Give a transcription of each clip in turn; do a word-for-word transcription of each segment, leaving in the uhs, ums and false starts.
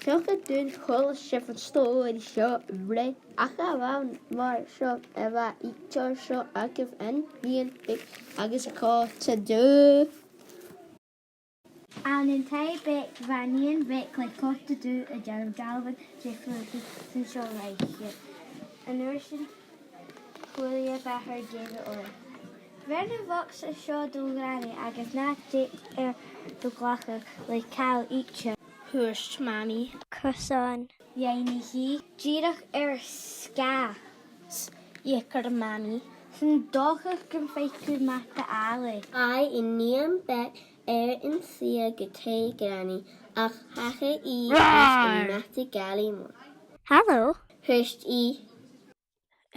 Ceart gu leòr, chuala sibh an stòiridh seo roimhe, ach a bheil mar seo a bha idir seo agaibh, an nighean bheag agus a' chòta dubh? Ann an taigh beag bha nighean bheag le còta dubh a' dèanamh dealbhan de phlutanan san t-seòrsa. An uair sin chuala i a màthair ag èigheachd oirre. Bheir na bhogsa seo do Ghranaidh agus na tèid air do ghlacadh le càil idir, thuirt Mamaidh. Carson? dh'fhaighnich i. Dìreach air sgàth, dh'fheuch Mamaidh. 'S ann dòcha gum faic thu mar a tha e. Chaidh an nighean beag air an suidhe gu taigh Ghranaidh, ach thachair i ris an mata-ghailidh mòr. Halò, thuirt i.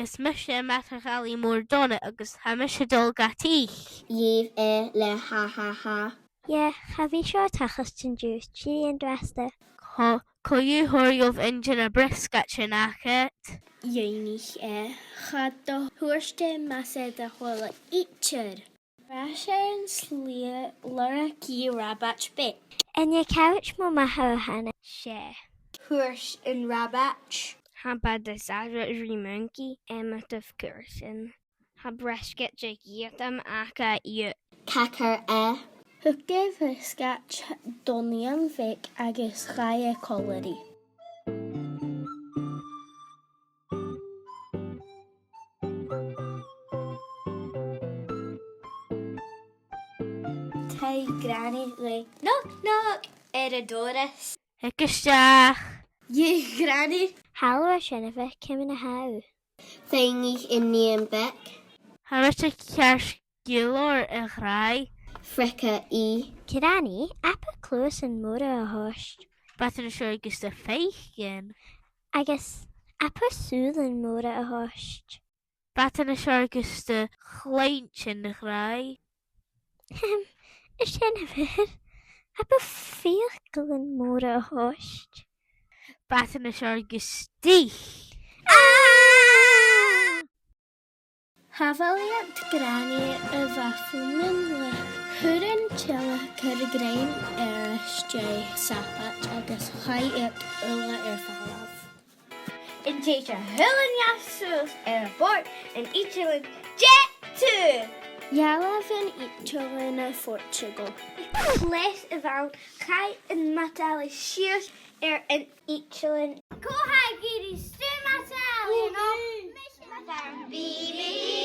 Is mise am mata-ghailidh mòr Donna agus tha mise a' dol gu tìr. Dh'èigh e le ha ha ha. Yeah, cha bhi seo a' tachairt an-diugh, tìoraidh an-dràsta. Cò, cò dhiubh a thug dhomh inntinn a' bhriosgaid sin agad? dh'fhaighnich e. Cha do thuirt e mas e do thoil e idir. Bha sinn air an slighe a lorg rabaid beag. An e cabhag mo mhàthar a th' ann? 'S e, thuirt an rabaid. Tha bàta-sàr ri muncaidh, em, a thaobh cùrsan. Tha briosgaid de dh'fheum aca iad. Thachair e. Thug e briosgaid don nighean bheag agus chaidh e còmhla rithe. Thug Granny le knock knock air an doras. Thig a-steach. Dh'èigh Granny. Halò, a sheanmhair, ciamar a tha thu? Dh'fhaighnich an nighean beag. Tha mise ceart gu leòr, a ghràidh. Fhreagair i. Granny, abair cluasan mòra a thoirt. Bàta nas fheàrr gus do fhaicinn. Agus abair sùilean mòra a thoirt. Bàta nas fheàrr gus do chluinntinn, a ghràidh. Ahem, a sheanmhair, abair fiaclan mòra a thoirt. Bàta nas fheàrr gus d' ith. Ah! Shamhlaich Granny a bha fuaimeil. Chuir an teaghlach grèim air a' sàbaid agus chaidh iad uile air falbh. An tèid a h-uile neach suas air bòrd an itealain, dè tha? Dh'fhalbh an itealan a Phortugal. Leis a' bhonn, chaidh am mata-ghailidh sìos air an itealan. Cò tha ag iarraidh stuth mata-ghailidh? Woohoo! Mise mata-ghailidh.